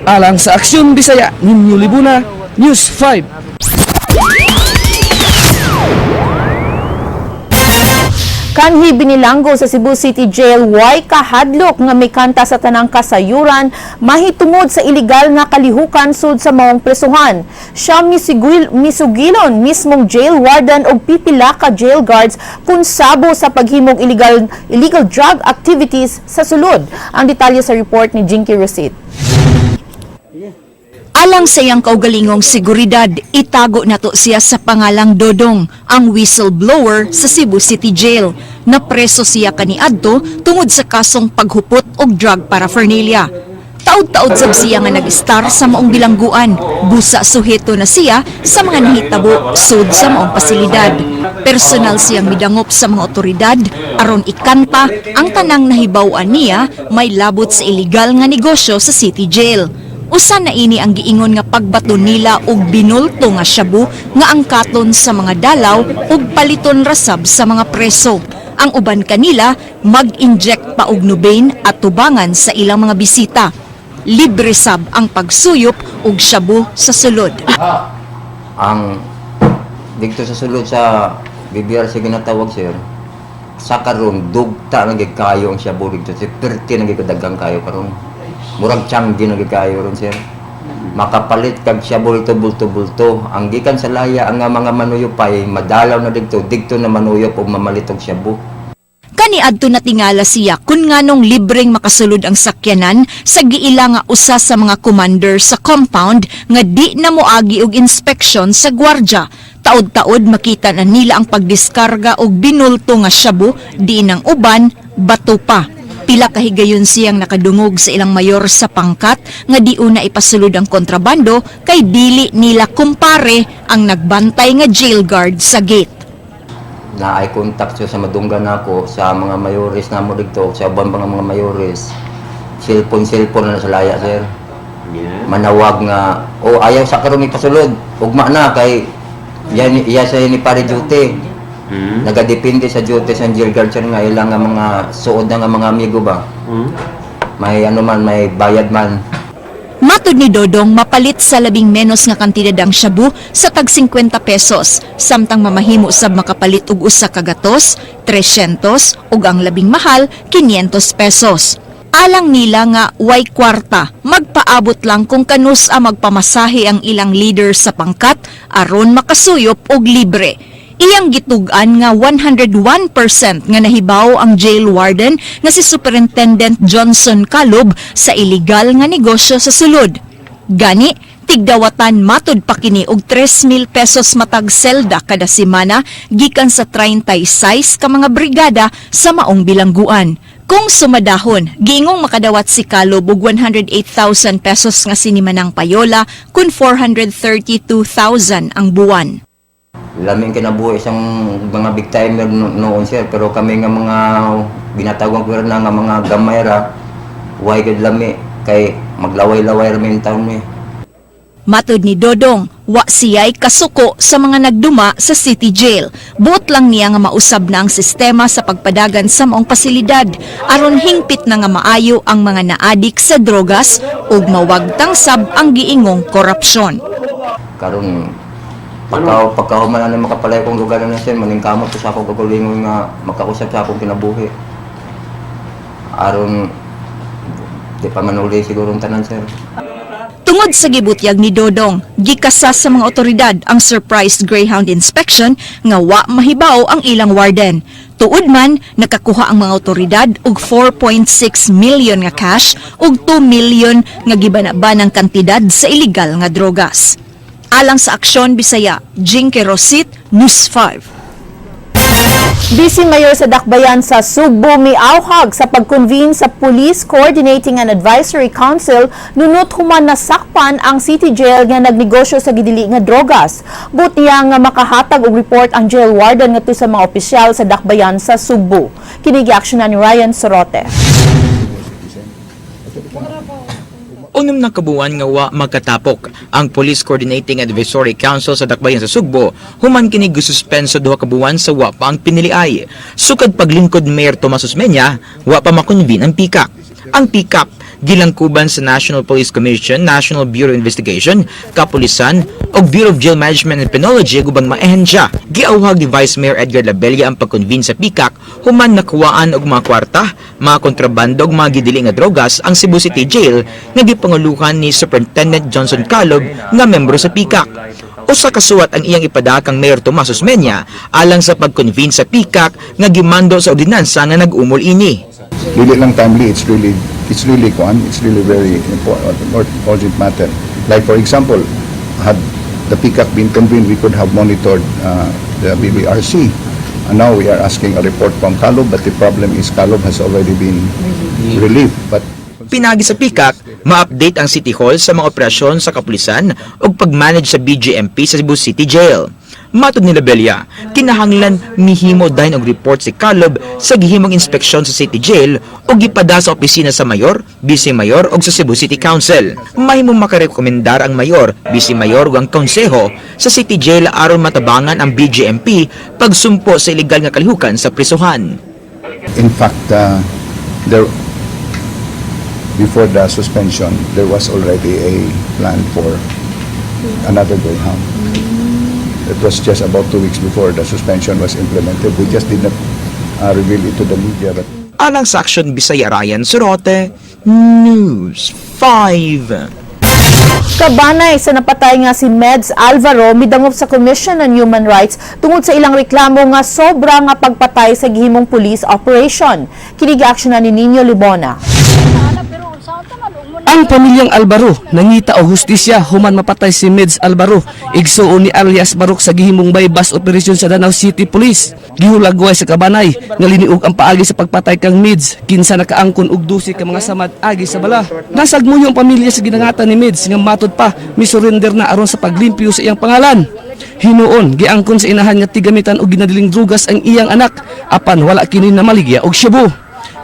Alang sa Aksyon Bisaya, Ninyo Libuna, News 5. Kanhi binilanggo sa Cebu City Jail, way kahadlok nga mikanta sa tanang kasayuran mahitungod sa iligal nga kalihukan sud sa maong presuhan. Siya misugilon mismong jail warden og pipila ka jail guards kung sabo sa paghimog illegal illegal drug activities sa sulod. Ang detalye sa report ni Jinky Rosit. Alang sa iyang kaugalingong seguridad, itago nato siya sa pangalang Dodong, ang whistleblower sa Cebu City Jail. Napreso siya kaniadto tungod sa kasong paghupot og drug paraphernalia. Taud-taud sab siya nga nag-star sa maong bilangguan. Busa suheto na siya sa mga nahitabo sud sa maong pasilidad. Personal siyang midangop sa mga otoridad aron ikanta ang tanang nahibaw-an niya may labot sa illegal nga negosyo sa City Jail. Usa na ini ang giingon nga pagbato nila og binulto nga shabu nga angkaton sa mga dalaw ug paliton rasab sa mga preso. Ang uban kanila mag-inject pa og Nubain at tubangan sa ilang mga bisita. Libre sab ang pagsuyop og shabu sa sulod. Ang dito sa sulod sa BBRC ginatawag, sir, sa karon dugta na gyud kayo ang shabu dito, sir. Perti na gyud dagang kayo karon, murag tiyanggi na gyud kayo ron, sir. Makapalit kag shabu dito bulto-bulto. Ang gikan sa laya ang nga mga manuyopay madalaw na didto, didto na manuyop og mamalit og shabu. Kaniadto natingala siya kung nganong libreng makasulod ang sakyanan sa giila nga usa sa mga commander sa compound nga di na moagi og inspeksyon sa gwardya. Taod-taod makita na nila ang pagdiskarga og binulto nga shabu, di ng uban, bato pa. Pila kahigayon siyang nakadungog sa ilang mayor sa pangkat nga di una ipasulod ang kontrabando kay dili nila kumpare ang nagbantay nga jail guard sa gate. Na ay contact siya sa madunggan nako sa mga mayores namo didto, sa uban mga mayores, cellphone cellphone na sa laya, sir. Manawag nga, "O ayaw sa karon ipasulod, ugma na kay yan iya sa ni pare duty." Nagadepende sa duty sa jail guard, sir, nga ilang nga mga suod na nga mga amigo ba, may ano man, may bayad man. Matod ni Dodong, mapalit sa labing menos nga kantidad ang shabu sa tag 50 pesos, samtang mamahimo sab makapalit og usa ka gatos, 300 ug ang labing mahal 500 pesos. Alang nila nga way kwarta, magpaabot lang kung kanus a magpamasahe ang ilang leader sa pangkat aron makasuyop og libre. Iyang gitug-an nga 101% nga nahibaw ang jail warden nga si Superintendent Johnson Calub sa illegal nga negosyo sa sulod. Gani, tigdawatan matud pa kini og 3,000 pesos matag selda kada semana gikan sa 36 ka mga brigada sa maong bilangguan. Kung sumadahon, giingong makadawat si Calub og 108,000 pesos nga sinimanang payola kun 432,000 ang buwan. Laming kinabuhi isang mga big timer noon, sir, pero kami nga mga ginatawag ko na nga mga gamay ra, way gud lami kay maglaway-laway ra min taon ni. Matod ni Dodong, wa siya'y kasuko sa mga nagduma sa City Jail. Buot lang niya nga mausab na ang sistema sa pagpadagan sa maong pasilidad aron hingpit na nga maayo ang mga naadik sa drogas ug mawagtang sab ang giingong korupsyon. Karon pagka pagkahuman ano makapalay kong lugar na, sir, maningkamot ko sa akong kagalingon nga makausap sa akong kinabuhi aron di pa manuli siguro ang tanan, sir. Tungod sa gibutyag ni Dodong, gikasa sa mga otoridad ang surprise Greyhound inspection nga wa mahibaw ang ilang warden. Tuod man, nakakuha ang mga otoridad og 4.6 million nga cash ug 2 million nga gibana-banang kantidad sa illegal nga drogas. Alang sa Aksyon Bisaya, Jinky Rosit, News 5. Busy Mayor sa Dakbayan sa Sugbo miawhag sa pag-convene sa Police Coordinating and Advisory Council nunot human nasakpan ang City Jail nga nagnegosyo sa gidili nga drogas. Buot niya nga makahatag og report ang jail warden ngadto sa mga opisyal sa Dakbayan sa Sugbo. Kini giaksyonan ni Ryan Sorote. 6 na kabuwan nga wa magkatapok ang Police Coordinating Advisory Council sa Dakbayan sa Sugbo human kini gisuspenso 2 ka buwan sa wa pa ang piniliay. Sukad paglingkod Mayor Tomas Osmeña, wa pa makonvene ang PCAC. Ang PCAP Gilangkuban sa National Police Commission, National Bureau of Investigation, Kapulisan ug Bureau of Jail Management and Penology ug ubang mga ehensya. Giawhag ni Vice Mayor Edgar Labella ang pag-convene sa PICAC human nakuhaan og mga kwarta, mga kontrabando ug mga gidili nga drogas ang Cebu City Jail nga gipanguluhan ni Superintendent Johnson Calob nga membro sa PICAC. Usa ka suwat ang iyang ipadakang Mayor Tomas Osmeña alang sa pag-convene sa PICAC nga gimando sa ordinansa nga nag-umol ini. Dili lang timely, it's really kuan, it's really very important or urgent matter. Like, for example, had the PICAC been convened, we could have monitored the BBRC. And now we are asking a report from Calob, but the problem is Calob has already been relieved. But Pinagi sa PICAC, ma-update ang City Hall sa mga operasyon sa kapulisan ug pag-manage sa BJMP sa Cebu City Jail. Matod ni Labella, kinahanglan mihimo dayon og report si Calob sa gihimong inspeksyon sa City Jail ug gipada sa opisina sa mayor, vice mayor ug sa Cebu City Council. Mahimong makarekomendar ang mayor, vice mayor ug ang konseho sa City Jail aron matabangan ang BJMP pagsumpo sa ilegal nga kalihukan sa prisuhan. In fact, there before the suspension, there was already a plan for another Greyhound. It was just about 2 weeks before the suspension was implemented. We just did not reveal it to the media, but Alang sa Action Bisaya, Ryan Sorote, News 5. Kabanay sa napatay nga si Meds Alvaro midangop sa Commission on Human Rights tungod sa ilang reklamo nga sobra nga pagpatay sa gihimong police operation. Kini action na ni Nino Libona. Ang pamilyang Alvaro nangita og hustisya human mapatay si Meds Alvaro, igsuon ni alias Barok, sa gihimong buy-bust operation sa Danao City Police. Gihulagway sa kabanay nga liniug ang paagi sa pagpatay kang Meds, kinsa nakaangkon og 12 ka mga samad agi sa bala. Nasagmuyo ang pamilya sa ginangatan ni Meds nga matod pa misurrender na aron sa paglimpyo sa iyang pangalan. Hinuon, giangkon sa inahan nga tigamitan og ginadiling drugas ang iyang anak, apan wala kini namaligya og shabu.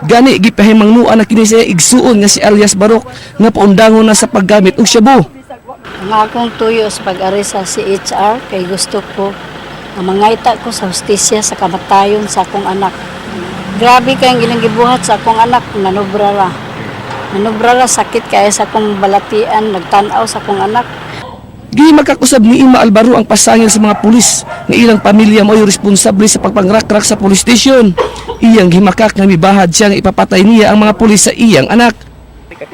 Gani gipahimangnuan na kini sa igsuon nga si alias Barok nga paundangon na sa paggamit og shabu. Ang akong tuyo sa pag-ari sa CHR kay gusto ko nga mangayta ko sa hustisya sa kamatayon sa akong anak. Grabe kay ang ilang gibuhat sa akong anak, nanubra ra. Nanubra ra, sakit kaya sa akong balatian, nagtan-aw sa akong anak. Gimakak usab ni Ima Alvaro ang pasangil sa mga pulis nga ilang pamilya mo'y responsable sa pagpangrakrak sa police station. Iyang gimakak nga mibahad siya nga ipapatay niya ang mga pulis sa iyang anak.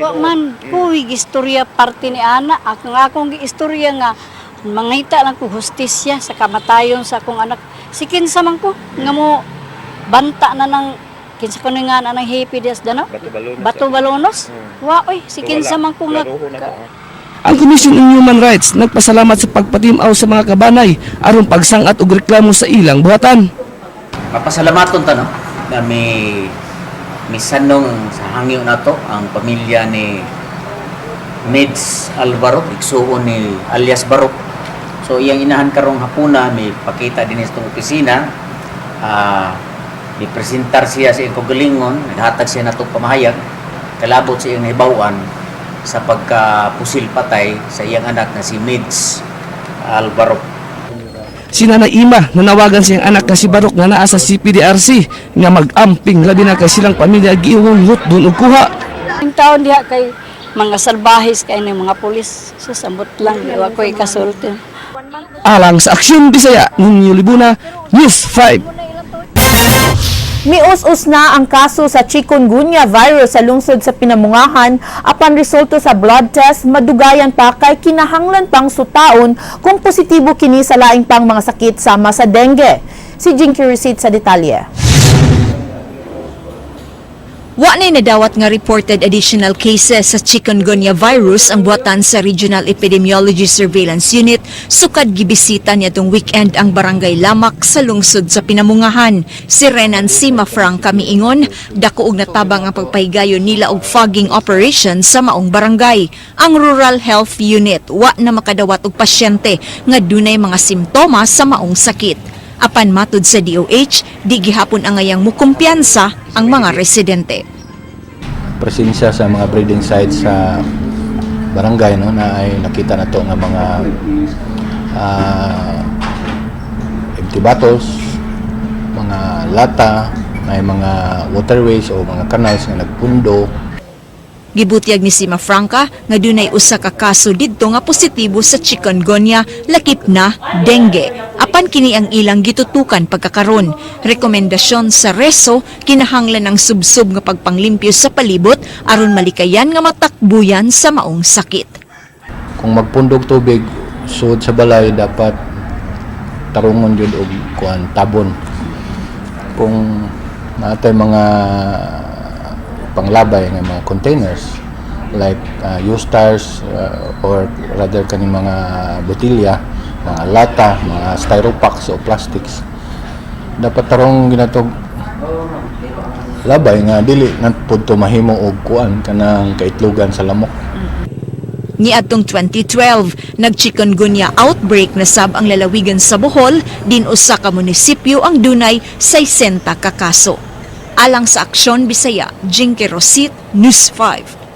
Wa man ko istorya parte ni ana, akong akong giistorya nga mangita lang ko hustisya sa kamatayon sa akong anak. Si kinsa man ko nga mo banta na ng kinsa ko nga na ng happy days dano? Bato Balonos. Wa oy, si kinsa man ko nga. Ang Commission on Human Rights nagpasalamat sa pagpatimaw sa mga kabanay aron pagsangat og reklamo sa ilang buhatan. Mapasalamaton ta, no, na may misanong sa hangyo nato ang pamilya ni Meds Alvaro, igsuon ni alias Barok. So iyang inahan karong hapuna may pakita din sa itong opisina. Gipresentar siya sa iyang kaugalingon, naghatag siya natong pamahayag kalabot sa iyang nahibaw-an sa pagkapusil patay sa iyang anak na si Meds Alvaro. Si Nanay Ima nanawagan sa iyang anak nga si Barok nga naa sa CPDRC nga mag-amping, labi na kay silang pamilya giuhot dun og kuha. Ang taon diha kay mga salbahis kay ng mga pulis. Sus, ambot lang, wa ko ikasulti. Alang sa Aksyon Bisaya, Ninyo Libuna, News 5. Mius-us na ang kaso sa chikungunya virus sa lungsod sa Pinamungahan, apan resulto sa blood test madugayan pa kay kinahanglan pang sutaon kung positibo kini sa laing pang mga sakit sama sa dengue. Si Jinky Receipt sa detalye. Wa nay nadawat nga reported additional cases sa chikungunya virus ang buhatan sa Regional Epidemiology Surveillance Unit sukad gibisita niadtong weekend ang barangay Lamak sa lungsod sa Pinamungahan. Si Renan Sima Frank kamiingon, dako og natabang ang pagpahigayon nila og fogging operation sa maong barangay. Ang Rural Health Unit wa na makadawat og pasyente nga dunay mga simptomas sa maong sakit. Apan matud sa DOH, di gihapon angayang mukumpiyansa ang mga residente. Presensya sa mga breeding sites sa barangay, no, na ay nakita na to nga mga empty bottles, mga lata, may mga waterways o mga canals nga nagpundo. Gibutyag ni Cimafranca nga dunay usa ka kaso didto nga positibo sa chikungunya, lakip na dengue. Apan kini ang ilang gitutukan pagkakaron. Rekomendasyon sa RESO, kinahanglan ng subsob nga pagpanglimpyo sa palibot aron malikayan nga matakbuyan sa maong sakit. Kung magpundog tubig sud sa balay, dapat tarungon jud og kuan, tabon. Kung natay mga panglabay nga mga containers like used tires or rather kaning mga botilya, mga lata, mga styropacks o plastics, dapat tarong ginatog labay nga dili na pud to mahimo og kuan, kanang kaitlogan sa lamok. Niadtong 2012, nag-chikungunya outbreak na sab ang lalawigan sa Bohol, din usa ka munisipyo ang dunay 60 ka kaso. Alang sa Aksyon Bisaya, Jinky Rosit, News 5.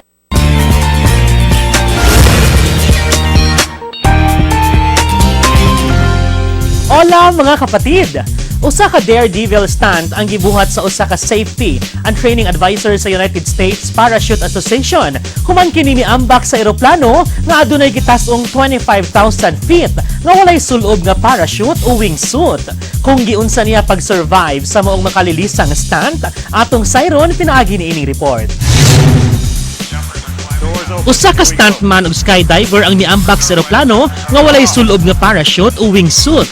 Hola, mga kapatid! Usa ka daredevil stunt ang gibuhat sa usa ka safety and training advisor sa United States Parachute Association human kini miambak sa eroplano nga adunay gitas-ong 25,000 feet nga walay sulob nga parachute o wingsuit. Kung giunsa niya pag-survive sa maong makalilisang stunt, atong sayron pinaagi niining report. Usa ka stuntman ug skydiver ang miambak sa eroplano nga walay sulob nga parachute o wingsuit.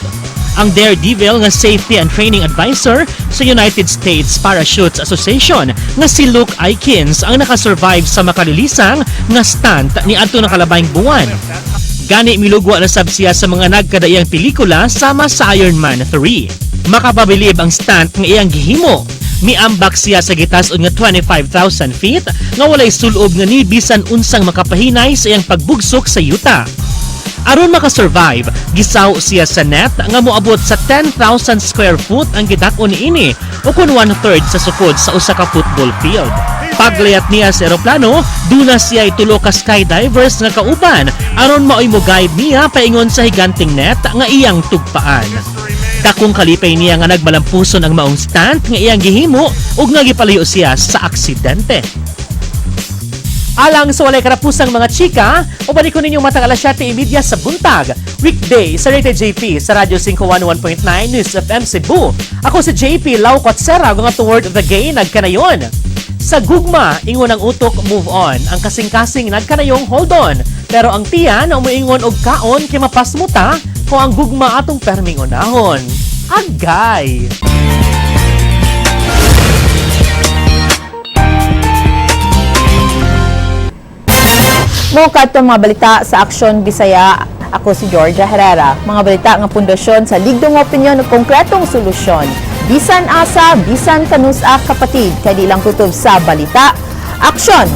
Ang daredevil nga safety and training advisor sa United States Parachutes Association nga si Luke Aikins ang nakasurvive sa makalilisang nga stunt ni adto nakalabayng buwan. Gani milugwa na sab siya sa mga nagkadaiyang pelikula sama sa Iron Man 3. Makapabilib ang stunt nga iyang gihimo. Miambak siya sa gitas-on nga 25,000 feet nga walay sulob nga ni bisan unsang makapahinay sa iyang pagbugsok sa yuta. Aron makasurvive, gisaw siya sa net nga moabot sa 10,000 square foot ang gidak-on niini o kun one-third sa sukod sa usa ka football field. Paglayat niya sa eroplano, duna siya tulo ka skydivers nga kauban aron maoy mo guide niya paingon sa higanting net nga iyang tugpaan. Dakong kalipay niya nga nagmalampuson ang maong stunt nga iyang gihimo ug nga gipalayo siya sa aksidente. Alang sa walay karapusang mga chika, ubani ko ninyong matang alas 7:30 sa buntag. Weekday sa Rated JP sa Radyo 511.9 News FM Cebu. Ako si JP Lau Kotsera, nga toward the gay nagkanayon. Sa gugma, ingon ang utok, move on. Ang kasing-kasing nagkanayong hold on. Pero ang tiyan, umuingon og kaon kay mapasmuta kung ang gugma atong perming unahon. Agay! Mo kadto mga balita sa Aksyon Bisaya. Ako si Georgia Herrera. Mga balita nga pundasyon sa ligdong opinyon ug konkretong solusyon. Bisan asa, bisan kanus-a, kapatid, kay di lang kutob sa balita. Aksyon!